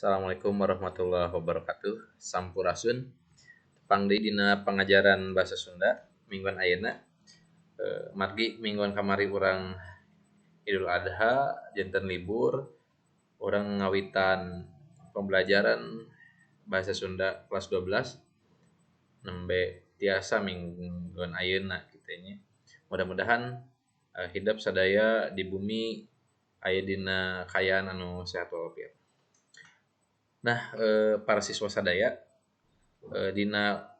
Assalamualaikum warahmatullahi wabarakatuh. Sampurasun. Tepang deui dina pangajaran bahasa Sunda mingguan ayeuna. Margi mingguan kamari urang Idul Adha janten libur, urang ngawitan pembelajaran bahasa Sunda kelas 12 nembe tiasa mingguan ayeuna kitu nya. Mudah-mudahan hidep sadaya di bumi aya dina kaayaan anu sehat walafiat. Nah, para siswa sadaya, dina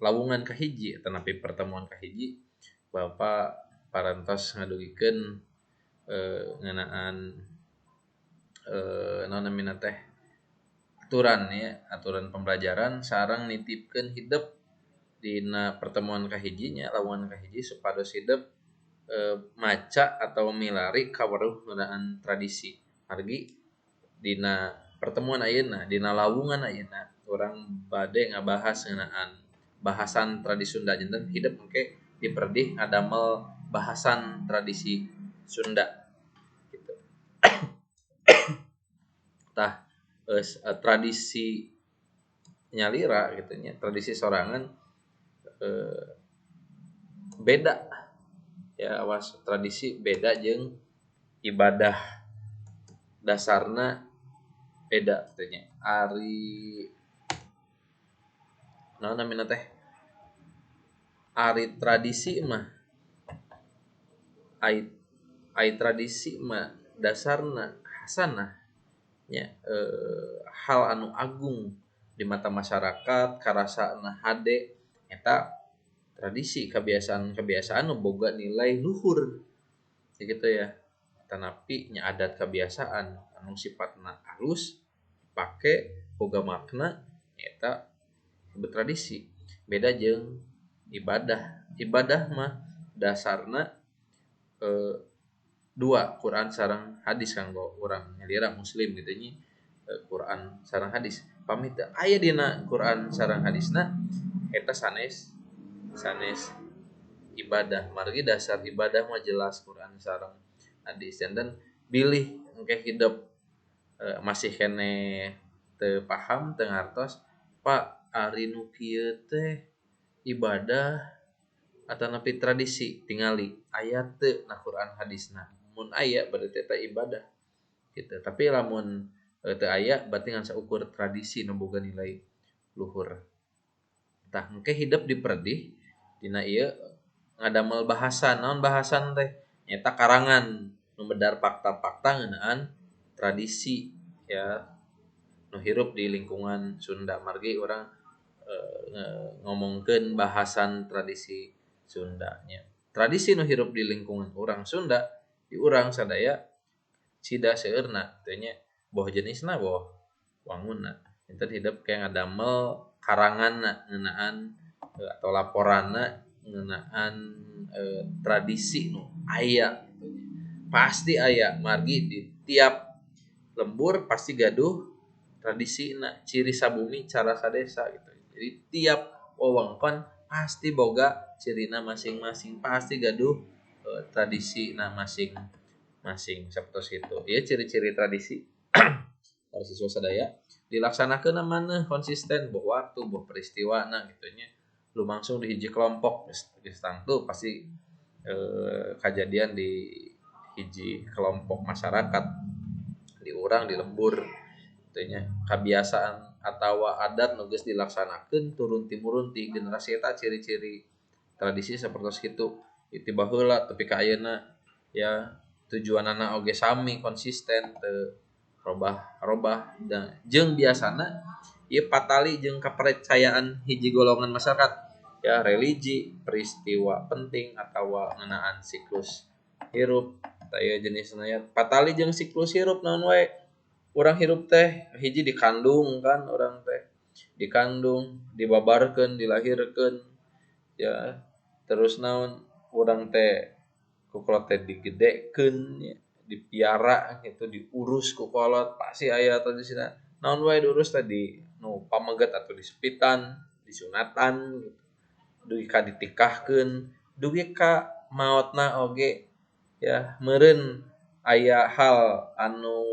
lawungan kahiji atanapi pertemuan kahiji Bapak parantos ngadugikeun ngeunaan naon namina teh aturan ya, aturan pembelajaran sareng nitipkeun hidep dina pertemuan kahiji nya lawungan kahiji supados hidep maca atawa milari kaweruh ngeunaan tradisi. Margi dina pertemuan ayeuna dina lawungan ayeuna urang bade ngabahas ngeunaan bahasan tradisi Sunda janten hidep engke diperdih ngadamel bahasan tradisi Sunda gitu. Tah tradisi nyalira gitu nya, tradisi sorangan beda ya, awas tradisi beda jeung ibadah dasarna beda gitu nya. Ari naon namina teh ari tradisi mah ai tradisi mah dasarna hasanah nya, hal anu agung di mata masyarakat karasana hade eta tradisi kebiasaan-kebiasaan nu boga nilai luhur gitu ya. Tanapi nya adat kebiasaan anu sifatna alus pake boga makna eta tradisi. Beda jeung ibadah. Ibadah mah dasarna dua, Quran sareng hadis kanggo urang nyalira muslim gitu nya. Quran sareng hadis. Pami teu aya dina Quran sareng hadisna eta sanes sanes ibadah. Margi dasar ibadah mah jelas Quran sareng hadis. Janten bilih engke hidep masih keneh teu paham teu ngartos, Pak ari nu kieu teh ibadah atanapi tradisi, tingali aya teu na Quran hadisna. Mun aya berarti eta ibadah gitu. Tapi lamun teu aya berarti ngan saukur tradisi nu boga nilai luhur. Tah engke hidep diperdih dina ieu ngadamel bahasan. Naon bahasan teh? Nyaeta karangan nu medar fakta-fakta ngeunaan tradisi ya nu hirup di lingkungan Sunda. Margi urang ngomongkeun bahasan tradisi Sunda nya. Tradisi nu hirup di lingkungan urang Sunda di urang sadaya cida seueurna teh nya, boh jenisna boh wangunna. Janten hidep ke ngadamel karanganna ngeunaan atau laporanna ngeunaan tradisi nu aya gitu nya. Pasti aya margi di tiap lembur pasti gaduh tradisina, ciri sabumi cara sadesa gitu. Jadi tiap wewengkon pasti boga cirina masing-masing, pasti gaduh tradisina masing-masing sapertos kitu. Ieu ciri-ciri tradisi para siswa sadaya dilaksanakeun maneh konsisten boh waktu boh peristiwana gitu nya. Lumangsung di hiji kelompok geus tangtu pasti kajadian di hiji kelompok masyarakat di urang di lembur gitu nya. Kabiasaan atawa adat nu geus dilaksanakeun turun timurun ti generasi eta ciri-ciri tradisi sapertos kitu. Ti baheula tepi ka ayeuna ya tujuanana oge sami konsisten teu robah-robah. Jeung biasana ieu patali jeung kapercayaan hiji golongan masyarakat ya, religi, peristiwa penting atawa ngeunaan siklus hirup. Tah ieu jenisna ya patali jeung siklus hirup naon wae. Urang hirup teh hiji dikandung kan, urang teh dikandung, dibabarkeun, dilahirkeun ya. Terus naon urang teh ku kolot teh digedekeun ya, dipiara gitu, diurus ku kolot pasti aya tradisina. Naon wae diurus teh di nu pameget atau disepitan, disunatan gitu. Dugi ka ditikahkeun, dugi ka maotna oge ya meureun aya hal anu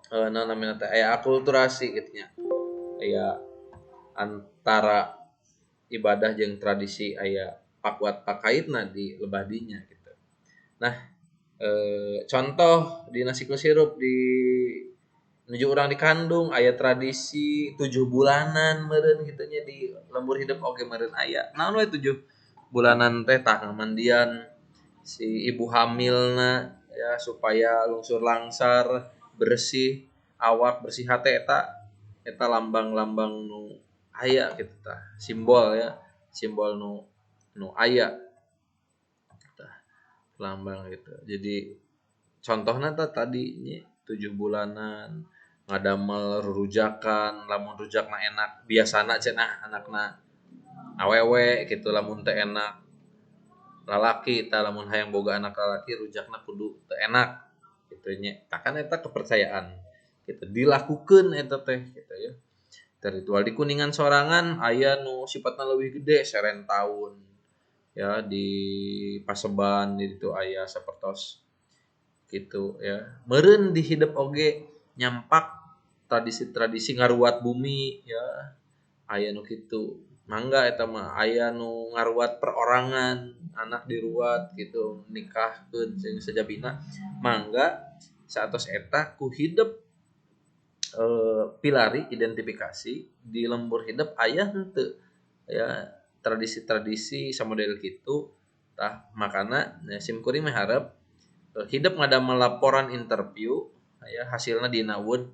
Naon namina teh aya akulturasi kitu nya. Aya antara ibadah jeung tradisi aya pakuat pakaitna di lebah dinya gitu. Nah, contoh dina siklus hirup di nuju urang dikandung aya tradisi 7 bulanan meureun kitu nya di lembur hidup oge meureun aya. Naon we 7 bulanan teh tah mandian si ibu hamilna ya supaya lungsur langsar bersih awak bersih hate eta lambang-lambang nu aya kitu tah simbol ya simbol nu aya tah lambang gitu. Jadi contohna tah tadi nya 7 bulanan ngadamel rurujakan lamun rujakna enak biasana cenah anakna awewe gitu lamun teu enak lalaki tah lamun hayang boga anak lalaki rujakna kudu teu enak kitu nya. Tah kan eta kepercayaan gitu dilakukeun eta teh gitu ya. Ritual di Kuningan sorangan aya nu sifatna leuwih gede seren taun ya di Paseban di ditu aya sapertos gitu ya. Meureun di hidep oge nyampak tradisi-tradisi ngaruat bumi ya aya nu kitu. Mangga eta mah aya nu ngaruat perorangan anak diruat gitu nikahkeun jeung sajabina mangga saatos eta ku hidep pilari identifikasi di lembur hidep aya henteu ya tradisi-tradisi samodel kitu tah makana ya, sim kuring miharep hidep ngadamel laporan interview ya hasilna dina Word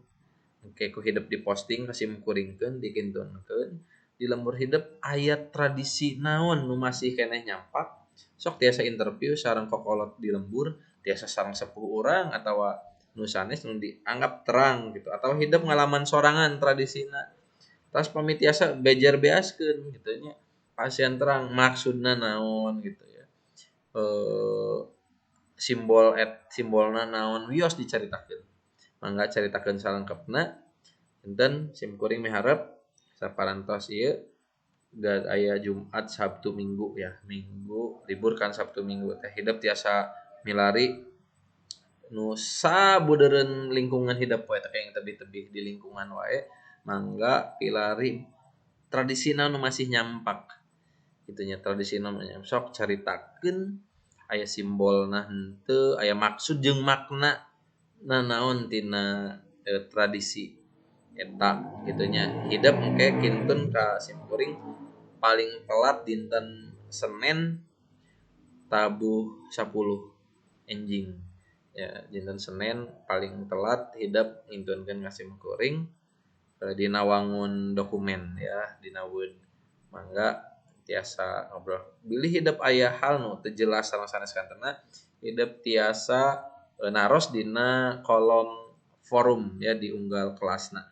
engke ku hidep diposting ka sim kuringkeun dikintunkeun di lembur hidep aya tradisi naon nu masih keneh nyampak sok tiasa interview sareng kokolot di lembur tiasa sareng sepuh urang atawa nu sanes nu dianggap terang gitu atau hidep ngalaman sorangan tradisina tas pami tiasa bejer beaskeun gitu nya pasien terang maksudna naon gitu ya simbol simbolna naon wios dicaritakeun mangga caritakeun salengkepna enten sim kuring miharep saparantos ieu dan aya Jumat Sabtu Minggu ya Minggu libur kan Sabtu Minggu teh hidep tiasa milari nu sabudeureun lingkungan hidep wae teh yang tebih-tebih di lingkungan wae mangga pilari tradisina nu masih nyampak kitu nya tradisina nu sok caritakeun aya simbolna henteu aya maksud jeung makna nanaon tina tradisi eta kitu nya hidep engke kintun ka simkuring paling telat dinten Senin tabuh 10 enjing ya dinten Senin paling telat hidep ngintunkeun ka simkuring dina wangun dokumen ya dina Word mangga tiasa ngobrol bilih hidep aya hal nu teu jelas sareng sanes kantena hidep tiasa naros dina kolom forum ya di unggal kelasna.